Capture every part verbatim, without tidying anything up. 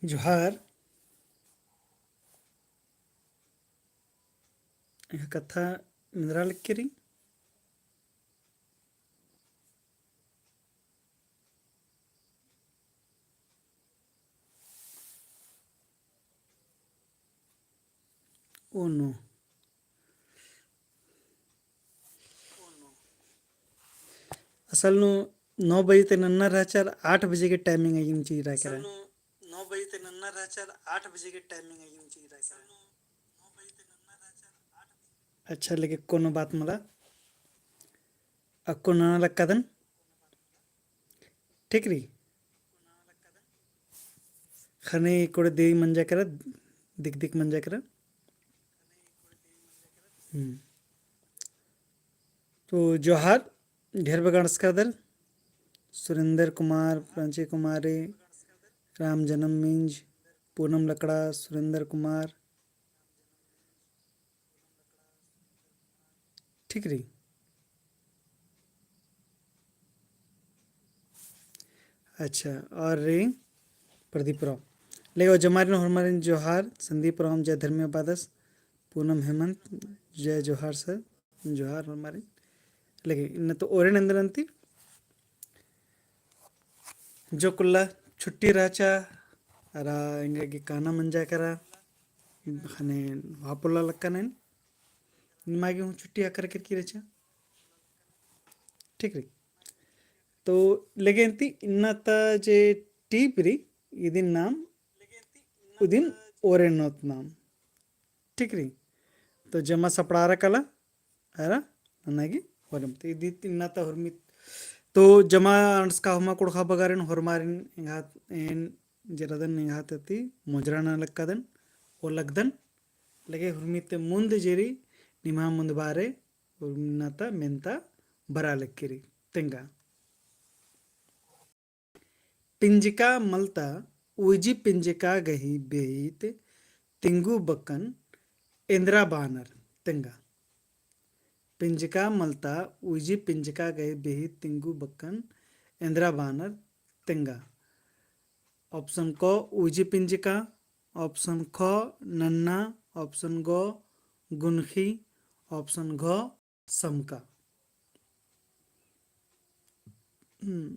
जोहार। एंग्है कत्था मेंदरा लक्की रई। Oh no. असल नू नौ बजे ती नन्ना रहचर, आठ बजे के timing अगिन चिरा केरा। अच्छा, लेकिन कोनो बात मला। अक्कु नना लक्कादन। ठीक रई। ख़ने कोड़े देई मंजा केरा, दिक दिक मंजा केरा। हम्म। तो जोहार, ढेर बग्गे अंड़सकादर। सुरेंद्र कुमार, प्रांची कुमारी, राम जन्म मिंज, पूनम लकड़ा, सुरेंद्र कुमार, ठीक रई। अच्छा, और रई प्रदीप उराँव। लेगो जमारिन होरमारिन जोहार, संदीप उराँव जय धर्मे बादस, पूनम हेमंत जय जोहार सर, जोहार होरमारिन। लेकिन इन्ना तो ओरेन एन्देर अन्ती, जो कुल्ला छुट्टी रहचा, अरा एंगा गे काना मंजा केरा, ख़ने वापोला लक्कानन, निमा गे हूँ छुट्टी अकर केरकी रहचा। ठीक रई। तो लेगे अन्ती इन्ना ता जे टीप रई, इदिन नाम, उदिन ओरेन नोत नाम। ठीक रई। तो जमा सपड़ारा काला, अरा नना गे होरम। तो इदी इन्ना ता होरमी। तो जमा अंड़सका होरमा कुँड़ुख़ा बगारिन होरमारिन एंग्है एन जरादन एंग्है ती मोजरा नना लक्कादन, ओ लगदन, लेगे होरमी ती मुन्द जे रई, निम्है मुन्द बारे, होरमी इन्ना ता मेन्ता बरा लक्की रई, तेंगा। पिंजका मलता उइजी पिंजका गही बेहित तिंगु बक्कन एन्द्रा बानर, तेंगा। पिंजका मलता उइजी पिंजका गही बेहित तिंगु बक्कन एन्द्रा बानर, तेंगा। Option क उइजी पिंजका, option ख नन्ना, option ग गुनखी, option घ समका। हम्म,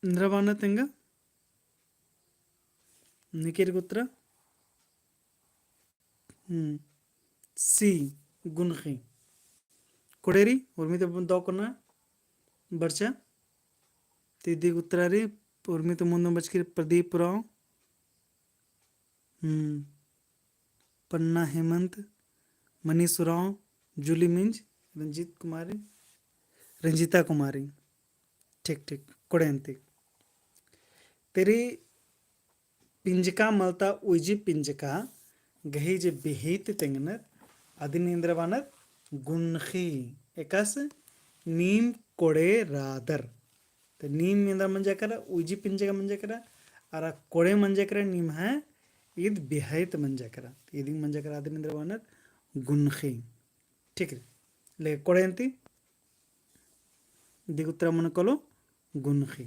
एन्द्रा बानर तेंगा? निकेर गुत्रा? हम्म, सी, गुनखी। कोड़े रई, उर्मी ते दौ कोना बरचा। तिदी गुत्रा रई, उर्मी ते मुन्द बचकी रई प्रदीप उराँव। हम्म। पन्ना हेमंत, मनीष उराँव, जूली मिंज, रंजीत कुमारी, रंजीता कुमारी। ठीक, ठीक, कोड़े अन्ती। तेरी पिंजका मलता उइजी पिंजका गही जे बेहित तेंगनर, अदिन एन्द्रा बानर गुनखी, एकासे नीम कोड़े रादर। तो नीम एन्द्रा मंजा केरा, उइजी पिंजका मंजा केरा, अरा कोड़े मंजा केरा, निम्है ईद बेहित मंजा केरा। तो ईद मंजा केरा, अदिन एन्द्रा बानर गुनखी। ठीक रई। ले कोड़े अन्ती, इदी गुत्रा मनो कालो गुनखी।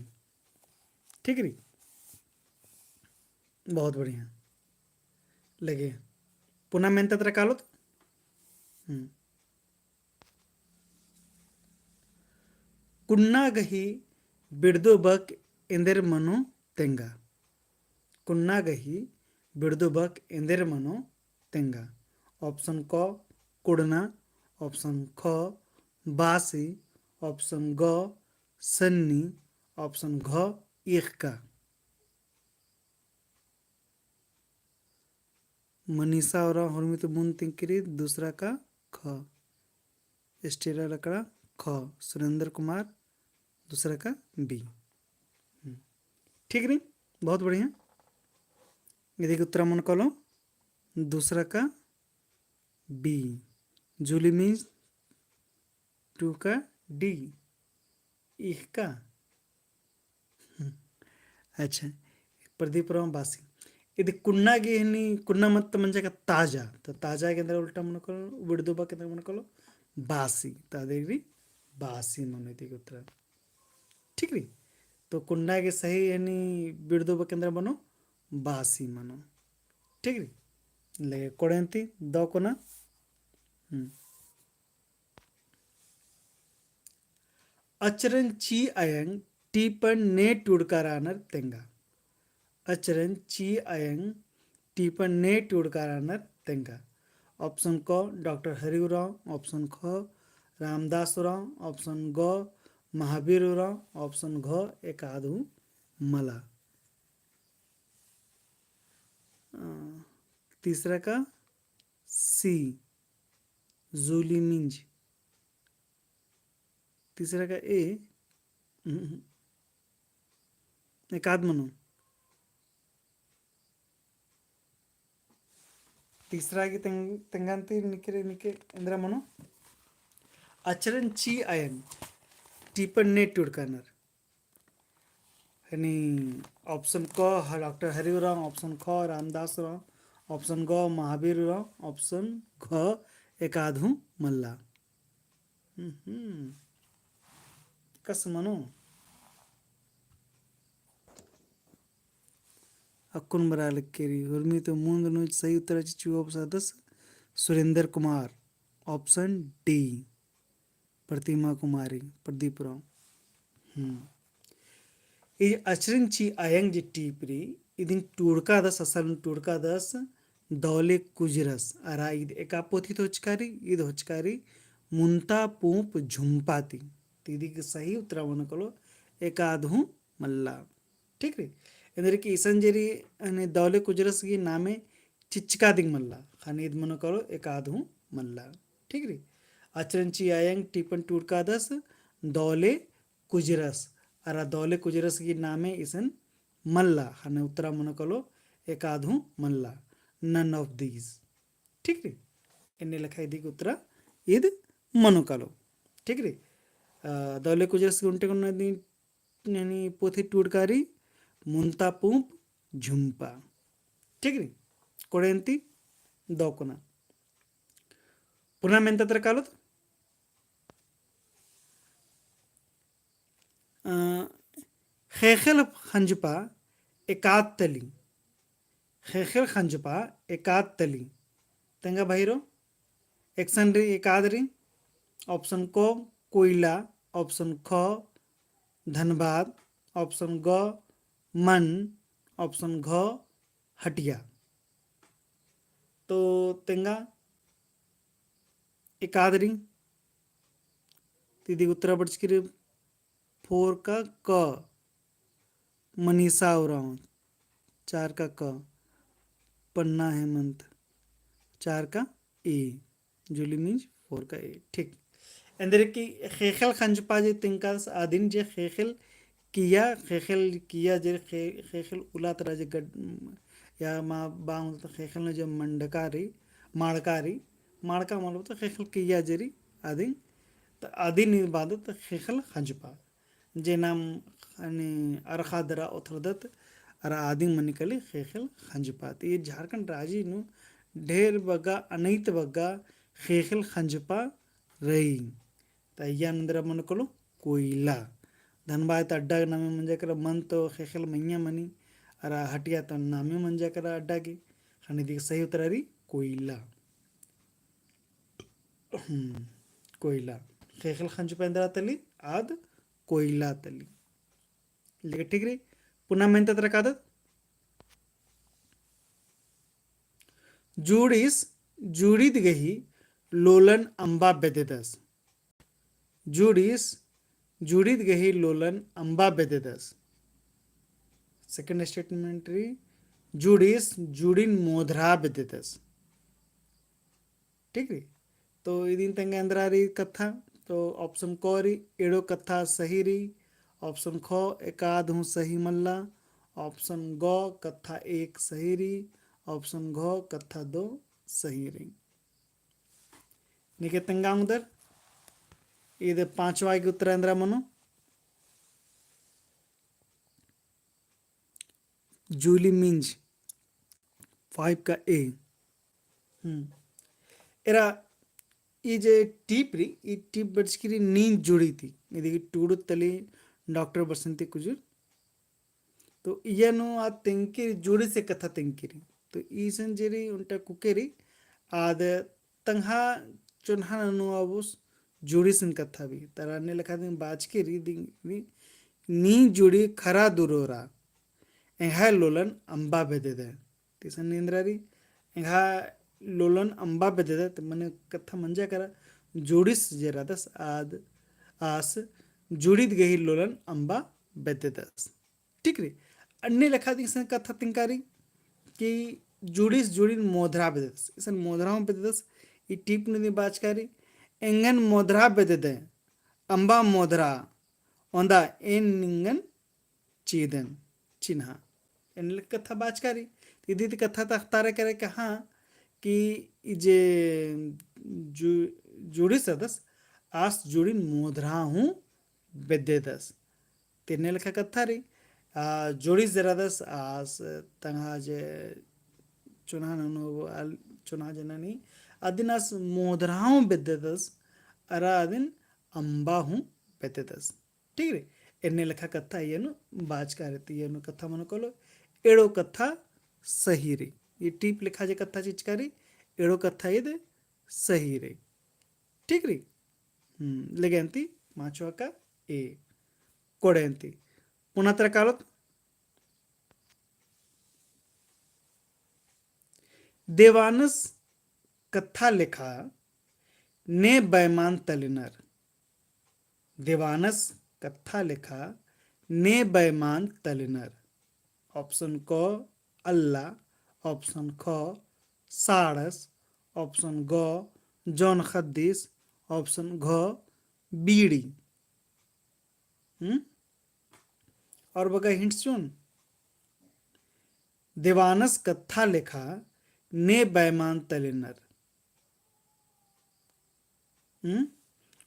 ठीक रई। बहुत बढ़िया। लेगे पुना मेन्ता तरा कालोत। हम्म। कुन्ना गही बिड़दो बक एन्देर मनो तेंगा। कुन्ना गही बिड़दो बक एन्देर मनो तेंगा। Option क कुड़ना, option ख बासी, option ग सन्नी, option घ इख़का। मनीषा उराँव हुरमी ती मुन्द तिंकी रई, दूसरा का ख। एस्टेरा लकड़ा ख। सुरेंद्र कुमार दूसरा का B। हम्म। ठीक रई, बहुत बढ़िया। इदी गुत्रा मनो कालो दूसरा का B। जूली मिंज two का D। इख़का। अच्छा, प्रदीप उराँव बासी। इदी कुन्ना गे हनी, कुन्ना मत मंजा का ताजा। तो ताजा गे एन्द्रा उल्टा मनो कालो, बिड़दो बक एन्द्रा मनो कालो, बासी। तो अदिन रई बासी मनो इदी गुत्रा। ठीक रई। तो कुन्ना गे सही हनी बिड़दो बक एन्द्रा मनो, बासी मनो। ठीक रई? ले कोड़ेन्ती दौ कोना। हम्म। अचरन ची अयंग टीपन ने टूड़का रअनर तेंगा। अचरन ची अयंग टीपन ने टूड़का रअनर तेंगा। Option क डॉक्टर हरि उराँव, option ख रामदास उराँव, option ग महावीर उराँव, option घ एकाद हूँ मला। अ, तीसरा का सी, जूली मिंज। तीसरा का ए, उहुं, एकाद मनो। तीसरा की तेंग-, तेंगान्ती निकरे निके एन्द्रा मनो। अचरन ची अयंग टीपन ने टूड़का रअनर। यानी option क ह-, डॉक्टर हरि उराँव, option ख रामदास उराँव, option ग महावीर उराँव, option घ एकाद हूँ मल्ला। हम्म। कस मनो? अक्कुन बरआ लक्की रई। उर्मी तो मुन्द नू सही उत्तर चिच्चू option दस सुरेंद्र कुमार, option D। प्रतिमा कुमारी, प्रदीप उराँव। हम्म। ई अचरन ची अयंग जे टीप रई, इदिन टूड़कादस, असल में टूड़कादस दौले कुजरस। अरा ईद एका पोथी ती होचका रई, ईद होचका रई मुन्ता पूंप झुम्पा ती। तो इदी गे सही उत्तरा मनो कालो एकाद हूँ मल्ला। ठीक रई? एन्देरगे इसन जे रई, अन्ने दौले कुजरस गही नामे चिच्चका दिम मल्ला, ख़ने ईद मनो कालो एकाद हूँ मल्ला। ठीक रई? अचरन ची अयंग टीपन टूड़कादस दौले कुजरस, अरा दौले कुजरस गही नामे इसन मल्ला, ख़ने उत्तरा मनो कालो एकाद हूँ मल्ला, none of these। ठीक रई? एन्ने लेखा इदी गे उत्तरा ईद मनो कालो। ठीक रई? अ, दौले कुजरस गही ओन्टे कोना दी ननी पोथी टूड़का रई मुन्ता पूंप झुम्पा। ठीक रई? कोड़ेन्ती दौ कोना। पुना मेन्ता तरा कालोत। अ, ख़ेख़ेल ख़ंजपा एकाद तली। ख़ेख़ेल ख़ंजपा एकाद तली। तेंगा बहिरो। एकसन रई, एकाद रई। Option क कोइला, option ख धनबाद, option ग मन, option घ हटिया। तो तेंगा एकाद रई। तो इदी उत्तरा बरचकी रई four का क, मनीषा उराँव, चार का क, पन्ना हेमंत, चार का A, जूली मिंज four का A। ठीक। एन्देरगे ख़ेख़ेल ख़ंजपा जे तेंगकादस अदिन जे ख़ेख़ेल किया, ख़ेख़ेल किया जे ख़े-, ख़ेख़ेल उल्ला तरा जे गड-, या मा बांग ख़ेख़ेल नू जे मंडका रई, माड़का रई, माड़का मतलब तो ख़ेख़ेल किया जे रई अदिन, तो अदिन बादत ख़ेख़ेल ख़ंजपा। जे नाम ख़ने अरख़ा दरा ओथरदत, अरा अदिन मनी काली ख़ेख़ेल ख़ंजपा। तो ई झारखंड राजी नू ढेर बग्गा, अनैत बग्गा ख़ेख़ेल ख़ंजपा रई। तो अइय्या नू एन्दरा मनो कालो कोइला। धनबाद तो अड्डा गे नामे मंजा केरा, मन तो ख़ेख़ेल मइय्याँ मनी, अरा हटिया तो नामे मंजा केरा अड्डा गे। ख़ने इदी गे सही उत्तरा रई कोइला। हम्म, कोइला। ख़ेख़ेल ख़ंजपा एन्दरा तली, आद कोइला तली। लेकिन ठीक रई, पुना मेन्ता तरा कादत। जुड़िस, जुड़िद गही लोलन अम्बा बेद्ददस। जुड़िस, जुड़िद गही लोलन अम्बा बेद्ददस। Second statement रई, जुड़िस, जुड़िन मोधरा बेद्ददस। ठीक रई? तो इदिन तेंगा एन्दरा रई कत्था, तो option क रई, एंड़ो कत्था सही रई, option ख एकाद हूँ सही मल्ला, option ग कत्था एक सही रई, option घ कत्था दो सही रई। निके तेंगा ओंगदर, ईद पाँचवा गही उत्तरा एन्दरा मनो, जूली मिंज, five का A। हम्म। एरा ई जे टीप रई, ई टीप बरचकी रई नीन जुड़ी ती। इदी गे टूड़ुत तली डॉक्टर बसंती कुजूर। तो इया नू आद तेंगकी रई, जुड़िस कत्था तेंगकी रई। तो इसन जे रई ओन्टा कुके रई, आद तंगआ चोन्हा ननू आबोस जुड़िसिन कत्था भी। तरा अन्ने लेखा दिम बाचकी रई, दिम, दिम, नी जुड़ी खरा दुरोरा, एंग्है लोलन अम्बा बेद्ददय। तिसन एन्दरा रई, एंग्है लोलन अम्बा बेद्ददय, तो मने कत्था मंजा केरा, जुड़िस जे रअदस आद, आस जुड़िद गही लोलन अम्बा बेद्ददस। ठीक रई। अन्ने लेखा दिम इसन कत्था तेंगका रई कि जुड़िस जुड़िन मोधरा बेद्ददस। इसन मोधरा हूँ बेद्ददस, ई टीप नू दिम बाचका रई, एंगन मोधरा बेद्ददय, अम्बा मोधरा, ओन्दा एन निंगन चीदन, चिन्हा। एन्ने लेखा कत्था बाचका रई। इदी ती कत्था ता अख़तारा केरा कहाँ कि ई जे जु-, जुड़िस रअदस, आस जुड़िन मोधरा हूँ बेद्ददस। तेन्ने लेखा कत्था रई, आ, जुड़िस जे रअदस आस तंगआ जे चोन्हा ननू आल-, चोन्हा जे ननी, अदिन आस मोधरा हूँ बेद्ददस, अरा अदिन अम्बा हूँ बेद्ददस। ठीक रई? एन्ने लेखा कत्था इया नू बाचका रई, तो इया नू कत्था मनो कालो, एड़ो कत्था सही रई। ई टीप लेखा जे कत्था चिचका रई, एड़ो कत्था ईद सही रई। ठीक रई? हम्म, लेगे अन्ती माचो का ए। कोड़े अन्ती। पुना तरा कालोत। देवानस कत्था लेखा ने बैमान तलिनर। देवानस कत्था लेखा ने बैमान तलिनर। Option क अल्ला, option ख साड़स, option ग जौन खद्दीस, option घ बीड़ी। हम्म? और बग्गे hints चिओन। देवानस कत्था लेखा ने बैमान तलिनर। हम्म?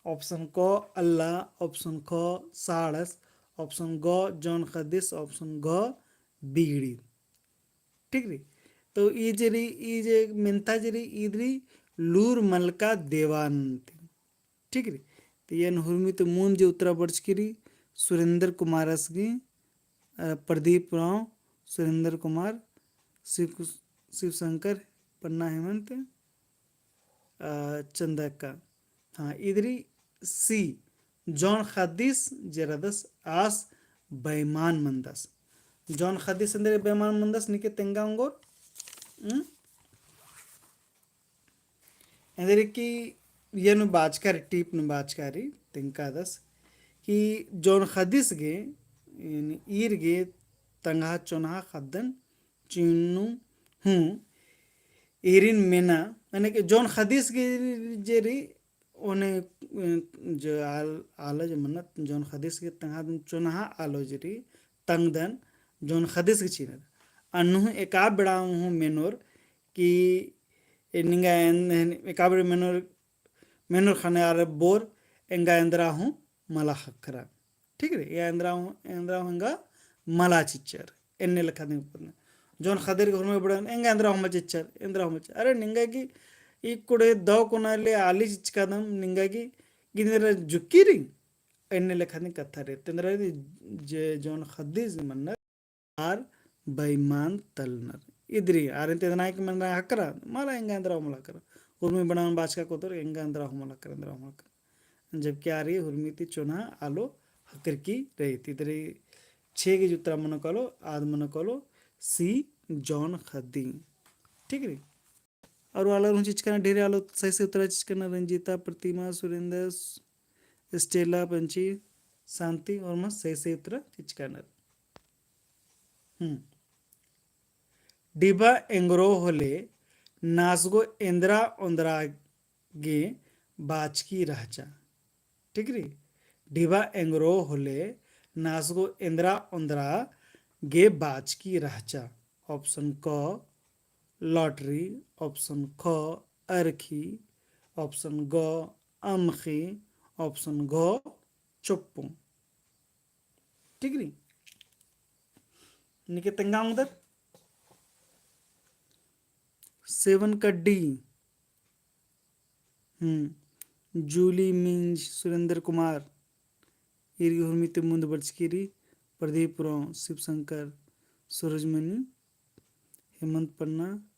Option क अल्ला, option ख साड़स, option ग जौन खद्दीस, option घ बीड़ी। ठीक रई? तो ई जे रई, ई जे मेन्ता जे रई, ईद रई लूर मलका देवान ती। ठीक रई? तो एन हुरमी ती मुन्द जे उत्तरा बरचकी रई, सुरेंद्र कुमारस गे, अ, प्रदीप उराँव, सुरेंद्र कुमार, शिव, शिव शंकर, पन्ना हेमंत, अ, चंदा अक्का। हाँ, ईद रई C, जौन खद्दीस जे रअदस आस बैमान मनदस। जौन खद्दीस एन्देर बैमान मनदस निके तेंगा ओंगोर। हम्म? एन्देर कि इया नू बाचका रई, टीप नू बाचका रई, तेंगकादस कि जौन खद्दीस गे, ईर गे तंगआ चोन्हा खद्दन चिन्नु हूँ ईरिन मेना, माने कि जौन खद्दीस गे जे रई, ओने, अ, जो आल-, आलो जे मन्नत, जौन खद्दीस गे तंगआ दिम चोन्हा आलो जे रई, तंगदन, जौन खद्दीस गे चिनर। अन्नु हूँ एका बेड़ा हूँ मेनोर कि ए निंगा एन-, एन-, एका बेड़ा मेनोर, मेनोर ख़ने आर बोर एंगा एन्दरा हूँ मला ख़क्खरा। ठीक रई? या एन्दरा हूँ, एन्दरा हूँ एंगा मला चिच्चर। एन्ने लेखा दिम पदन। जौन खद्दर गे हुरमी बड़न, एंगा एन्दरा हूँ मला चिच्चर, एन्दरा हूँ मला चिच्चर। अरे निंगा गे ई कुड़े दव कोना ले आली चिचकादम, निंगा गे गिन्दरा जुक्की रई? एन्ने लेखा दिम कत्था रई। तेन्दरा जे जौन खद्दीस मन्नर आर बैमान तलनर। इदरी आर एन तेदना के मन्नर ख़क्खरा, मला एंगा एन्दरा हूँ मला ख़क्खरा। हुरमी बड़न बाचका कोतोर एंगा एन्दरा हूँ मला ख़क्खरा, एन्दरा हूँ मला ख़क्खरा। जबकि आर हुरमी ती चोन्हा आलो ख़क्खरकी रई। इदरी छे गे उत्तरा मनो कालो, आद मनो कालो C जौन खद्दी। ठीक रई? और आलर हूँ चिचकना ढेरे आलो सही सही उत्तरा चिचकना रंजीता, प्रतिमा, सुरेंद्र, स्टेला, पंची, शांति और मस सही सही उत्तरा चिचकना। हम्म। डिबा एंगरो होले नासगो एन्दरा ओन्दरा गे बाचकी रहचा। ठीक रई? डिबा एंगरो होले नासगो एन्दरा ओन्दरा गे बाचकी रहचा। Option क लॉटरी, option ख अरखी, option ग अमखी, option घ चोप्पू। ठीक रई? निके तेंगा ओंगदत। सेवन कड्डी। हम्म। जूली मिंज, सुरेंद्र कुमार, ईर गे हुरमी ती मुन्द बरचकी रई, प्रदीप उराँव, शिव शंकर, सूरजमणि, हेमंत पन्ना,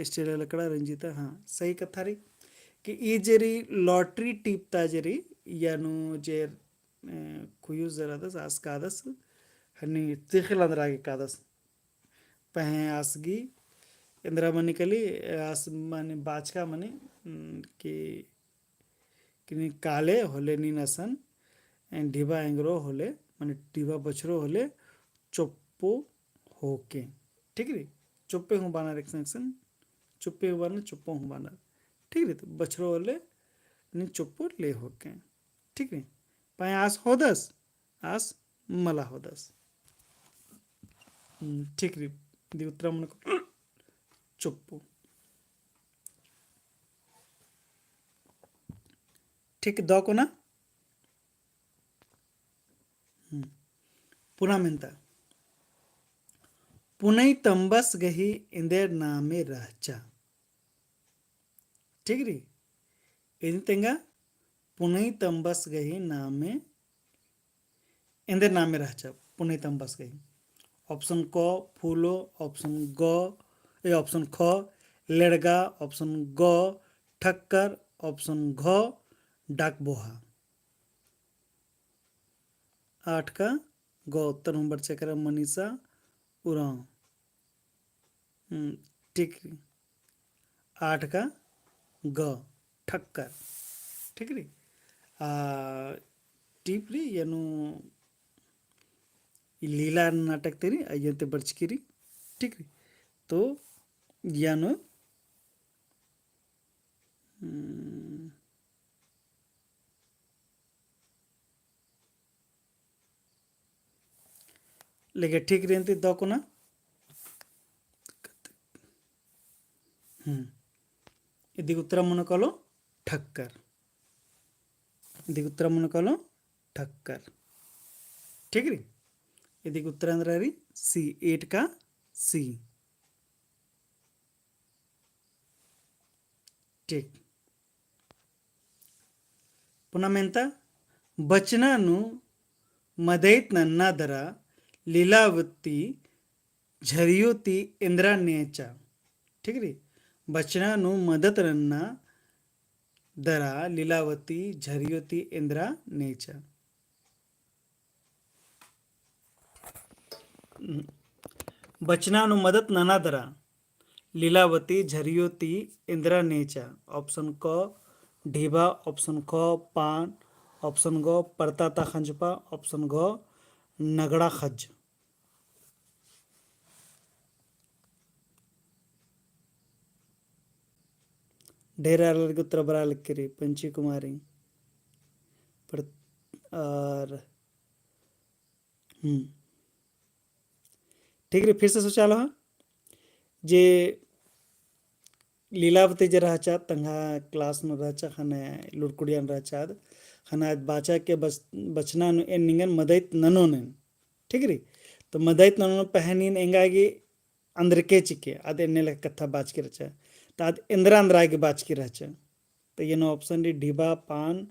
स्टेला लकड़ा, रंजीता, हाँ, सही कत्था रई। कि ई जे रई lottery टीप ता जे रई, यानो जे, अ, खुयुस जे रअदस, आस कादस, हनी तिखिल अंदरा गे कादस। पहें आस गही एन्दरा मनी कली, आस मनी बाचका मनी, उम, कि, कि नीन काले होले नीन असन, एन ढिबा एंगरो होले, मने ढिबा बछरो होले, चोप्पो होके। ठीक रई? चोप्पे हूँ बानर एकसन एकसन, चोप्पे हूँ बानर, चोप्पो हूँ बानर। ठीक रई? तो बछरो होले, नीन चोप्पो ले होके। ठीक रई? पहें आस होदस, आस मला होदस। हम्म, ठीक रई, इदी उत्तरा मनो को चोप्पो। ठीक, दव कोना? हम्म। पुना मेन्ता। पुनई तम्बस गही एन्देर नामे रहचा। ठीक रई? इदिन तेंगा पुनई तम्बस गही नामे, एन्देर नामे रहचा पुनई तम्बस गही। Option क फूलो, option ग, ए, option ख लेड़गा, option ग ठक्कर, option घ डाकबोहा। आठ का ग उत्तर हूँ बरचा केरा मनीषा उराँव। हम्म, ठीक रई। आठ का ग, ठक्कर। ठीक रई। आ, टीप रई, यानो ई लीला नाटक ती रई, अइय्या ती बरचकी रई। ठीक रई। तो यानो, हम्म, लेकिन ठीक रई अन्ती दव कोना। हम्म। इदी उत्तरा मनो कालो ठक्कर। इदी उत्तरा मनो कालो ठक्कर। ठीक रई? इदी उत्तरा एन्दरा रई C, eight का C। ठीक। पुना मेन्ता, बचना नू मदइत नन्ना दरा लीलावती झरियो ती एन्दरा नेचा। ठीक रई? बचना नू मदत नन्ना दरा लीलावती झरियो ती एन्दरा नेचा। बचना नू मदत नना दरा लीलावती झरियो ती एन्दरा नेचा। Option क ढिबा, option ख पान, option ग परता ता खंजपा, option घ नगड़ा खज। ढेर आलर गे उत्तर बरआ लगी रई, पंची कुमारी। पर, और, हम्म। ठीक रई, फिर से सोचालो हाँ। जे लीलावती जे रहचा, तंग्है class नू रहचा, ख़ने लुरकुड़िया नू रहचा आद, ख़ने आद बाचा के बच-, बचना नू एन निंगन मदइत ननोन एन। ठीक रई? तो मदइत ननोन पहें नीन एंगा गे अंदरके चिके, आद एन्ने लेखा कत्था बाचकी रहचा। तो आद एन्दरा अंदरा गे बाचकी रहचा। तो एन्ने option रई ढिबा, पान,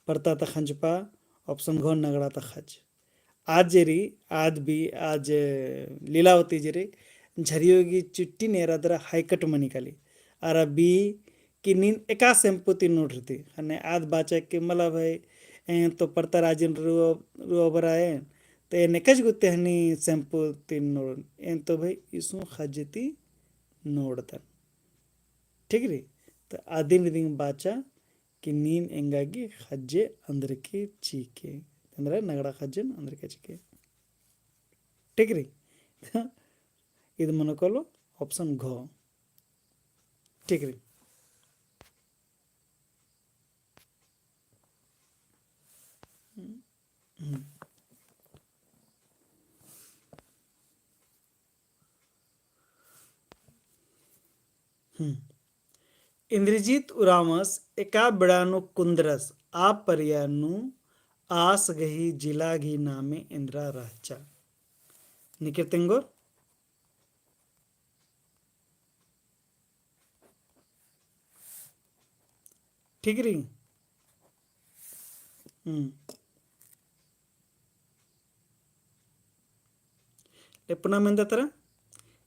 परता ता खंजपा, option घ नगड़ा ता खज। आद जे रई, आद भी, आद लीलावती जे रई, झरियो गही चुट्टी नेरा दरा हाइकट मनी काली। अरा भी कि नीन एका shampoo ती नोड़रती। ख़ने आद बाचा के मला भाई, एन तो परता राजिन रुआ, रुआ बरआ एन, तो एन एकच गुत्ते हनी shampoo ती नोड़न। एन तो भाई इसु खज्जे ती नोड़दन। ठीक रई? तो आदिन इदिन बाचा कि नीन एंगा गे खज्जे अंदरके चिके। एन्दरा नगड़ा खज्जन अंदरके चिके। ठीक रई? इद मनो कालो option घ। ठीक रई। हम्म। हम्म। इन्द्रजीत उराँवस एका बेड़ा नू कुन्दरस आ परिया नू आस गही जिला गही नामे एन्दरा रहचा। निकिर तेंगोर। ठीक रई। हम्म। ले पुना मेन्दा तरा।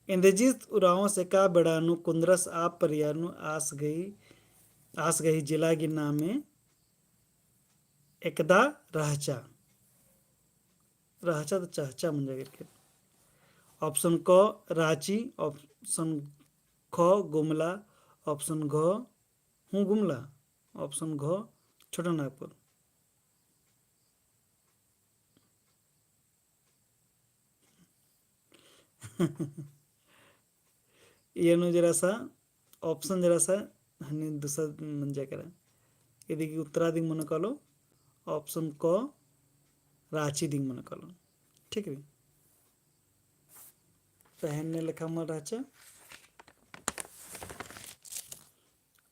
इन्द्रजीत उराँवस एका बेड़ा नू कुन्दरस आ परिया नू आस गही, आस गही जिला गही नामे एकदा रहचा। रहचा तो चहचा मंजा करके। Option क राँची, option ख गुमला, option घ हूँ गुमला, option घ छोटा नागपुर। इय्या नू जरा सा option जरा सा हनी दूसर मंजा केरा। इदी गही उत्तरा दिम मनो कालो, option क राँची दिम मनो कालो। ठीक रई। पहें एन्ने लेखा मल रहचा।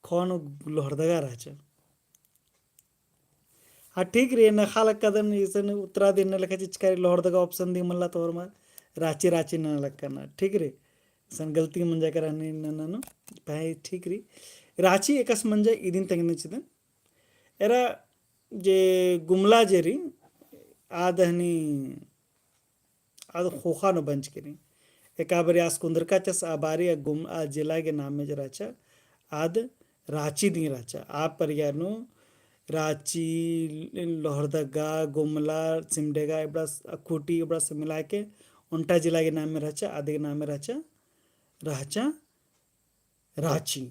ख नू लोहरदगा रहचा। हाँ, ठीक रई, नखा लक्कादन, इसन उत्तरा दिम एन्ने लेखा चिचका रई, लोहरदगा option दिम मल्ला तो होरमर राँची, राँची नना लक्कादन, ठीक रई। इसन गलती मंजा केरा हनी नना नू, पहें ठीक रई। राँची एकासे मंजा इदिन तेंगना चिदन। एरा जे गुमला जे रई, आद हनी आद ख़ोख़ा नू बंचकी रई। एका बारी आस कुन्दरकाचस आ बारी आ गुम-, आ जिला गही नामे जे रहचा, आद राँची दिम रहचा। आ परिया नू राँची, लोहरदगा, गुमला, सिमडेगा, इबड़ा स-, खूँटी, इबड़ा से मिलाके ओन्टा जिला गही नामे रहचा, आद गही नामे रहचा, रहचा राँची।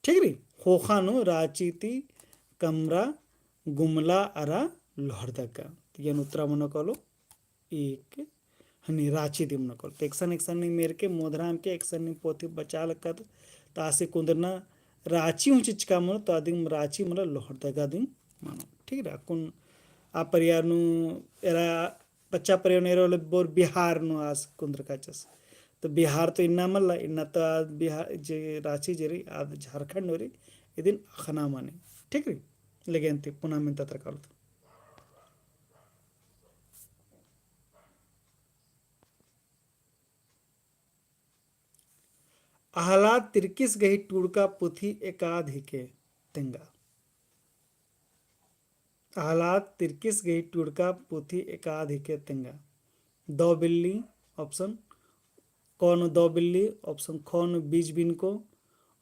ठीक रई? ख़ोख़ा नू राँची ती कमरा गुमला अरा लोहरदगा। तो इय्या नू उत्तरा मनो कालो एक हनी राँची दिम मनो कालो। तो एकसन एकसन नीम एरके मोधराम के एकसन नीम पोथी बचा लक्कादत। तो आसी कुन्दरना राँची हूँ चिचका मनो तो अदिम राँची मल्ला लोहरदगा दिम मनो। ठीक रई? अक्कुन आ परिया नू एरा पच्चा परिया नू एरा होले बोर बिहार नू आस कुन्दरकाचस। तो बिहार तो इन्ना मल्ला, इन्ना तो आद बिहार जे राँची जे रई, आद झारखंड नू रई, इदिन अख़ना मनी। ठीक रई? लेकिन ती पुना मेन्ता तरा कालो तो। अहलाद तिर्कीस गही टूड़का पुथी एकाद हिके तेंगा। अहलाद तिर्कीस गही टूड़का पुथी एकाद हिके तेंगा। दौ बिल्ली, option क नू दौ बिल्ली, option ख नू बीज बिनको,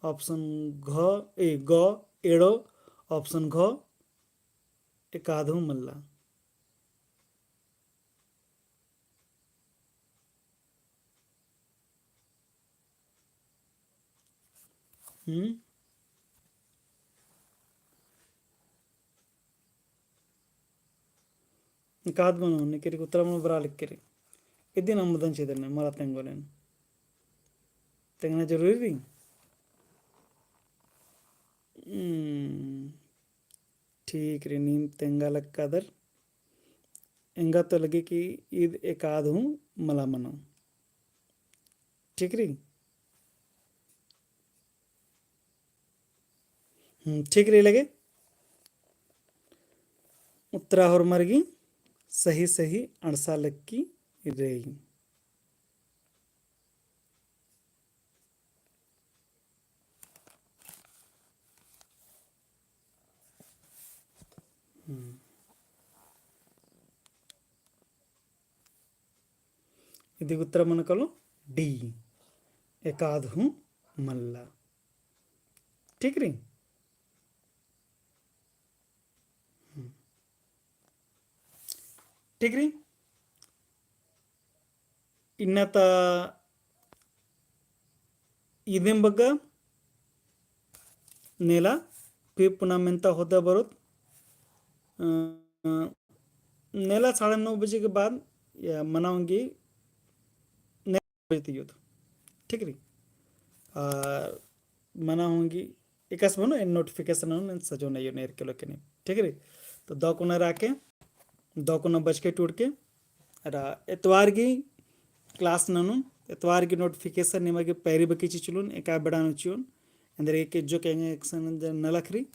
option घ, ए, ग एड़ो, option घ एकाद हूँ मल्ला। हम्म? एकाद मनो, निकेरी उत्तरा मनो बरा लिक्केरी। इदिन अम्मदन चिदन मला तेंगोलेन। तेंगना जरूरी रई? हम्म। ठीक रई, नीम तेंगा लक्कादर। एंगा तो लगे कि ईद एकाद हूँ मला मनो। ठीक रई? हम्म, ठीक रई लगे। उत्तरा होरमर गही सही सही अंड़सा लक्की रई। हम्म। इदी उत्तरा मनो कालो D, एकाद हूँ मल्ला। ठीक रई? हम्म। ठीक रई? इन्ना ता इदिम बग्गे नेला फिर पुना मेन्ता होदा बरोत, अ, नेला साढ़े नौ बजे के बाद या मना ओंगी बजे ती यूथ। ठीक रई? आ, मना ओंगी एकासे मनो एन notification ननोन एन सजोन अयो नेर के लोके नी। ठीक रई? तो दौ कुना राके, दौ कुना बजके टूड़के, अरा एतवार गही class ननोन, एतवार गही notification निमा गे पैरी बकी चिचलोन, एका बेड़ा नू चिओन, एन्देर के जो के एंगे एकसन नलख रई,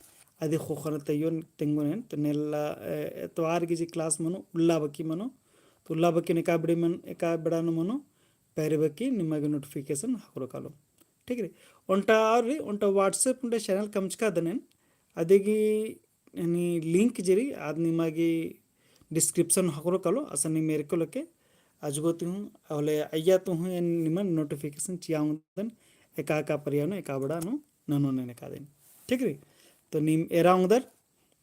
अदी ख़ोख़ा नू तइयोन तेंगोन एन, तो नेला, ए, एतवार गही जे class मनो, उल्ला बकी मनो, तो उल्ला बकी एका बेड़ा मनो, एका बेड़ा नू मनो, पैरी बकी निमा गे notification ख़क्खरो कालो। ठीक रई? ओन्टा और रई, ओन्टा WhatsApp ओन्टा channel कमचका दन एन, अदी गही यानी link जे रई, आद निमा गे description ख़क्खरो कालो, असन नीम एरके लोके, अजगो ती हूँ, होले अइय्या ती हूँ एन निमन notification चिआ ओंगदन, एका एका परिया नू, एका बड़ा नू, ननोन एन एकादिन। ठीक रई? तो नीम एरा ओंगदर,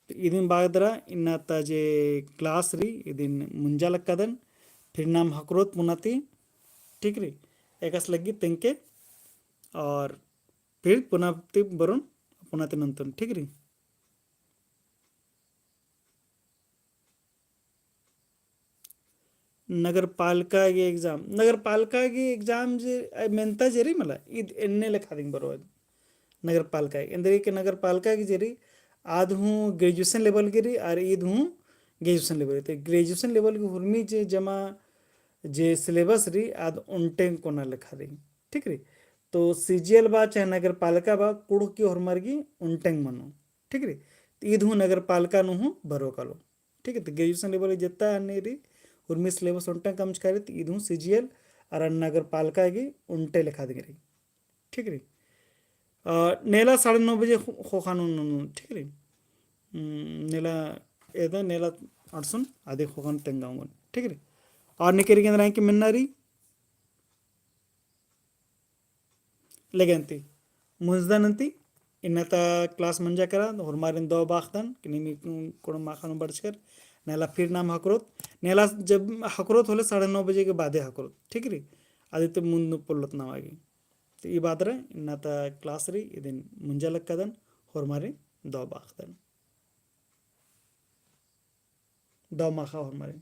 तो इदिन बाद दरा इन्ना ता जे class रई, इदिन मुंजा लक्कादन, फिर नाम हकरोत पुना ती, ठीक रई? एकासे लग्गी तेंगके, और फिर पुना ती बरोन, पुना ती नन्तोन, ठीक रई? नगर पालिका गे exam, नगर पालिका गे exam जे, अ, मेन्ता जे रई मला, ईद एन्ने लेखा दिम बरो। नगर पालिका गे, एन्देर के नगर पालिका गे जे रई, आद हूँ graduation level गे रई, आर ईद हूँ graduation level। तो graduation level गे हुर्मी जे जमा जे syllabus रई, आद ओन्टेंग कोना लेखा रई। ठीक रई? तो CGL बा चाहे नगर पालिका बा, कुँड़ुख़ की होरमर गे ओन्टेंग मनो। ठीक रई? तो ईद हूँ नगर पालिका नू हूँ बरो कालो। ठीक है, तो graduation level जेत्ता अन्ने रई, उर्मी syllabus ओन्टा कमचका रई, तो ईद हूँ CGL अरा नगर पालिका गे ओन्टे लेखा दिम रई। ठीक रई। अ, नेला साढ़े नौ बजे खो-, ख़ोख़ा नू, नू, नू, ठीक रई। हम्म, नेला एदा, नेला अंड़सुन, अदी ख़ोख़ा नू तेंगा ओंगोन। ठीक रई। और निके रई एन्देर के मेन्ना रई, लेगेन ती, मुंजदन ती, इन्ना ता class मंजा केरा, होरमारिन दव बाखदन, कि नीम कुँड़ुख़ माख़ा नू बरचकर, नेला फिर नाम हकरोत, नेला जब हकरोत होले साढ़े नौ बजे के बादे हकरोत, ठीक रई? अदी ती मुन्द नू पोल्लोत नाम आगे। तो ई बादरा, इन्ना ता class रई, इदिन मुंजा लक्कादन, होरमारिन दव बाखदन। दव माख़ा होरमारिन।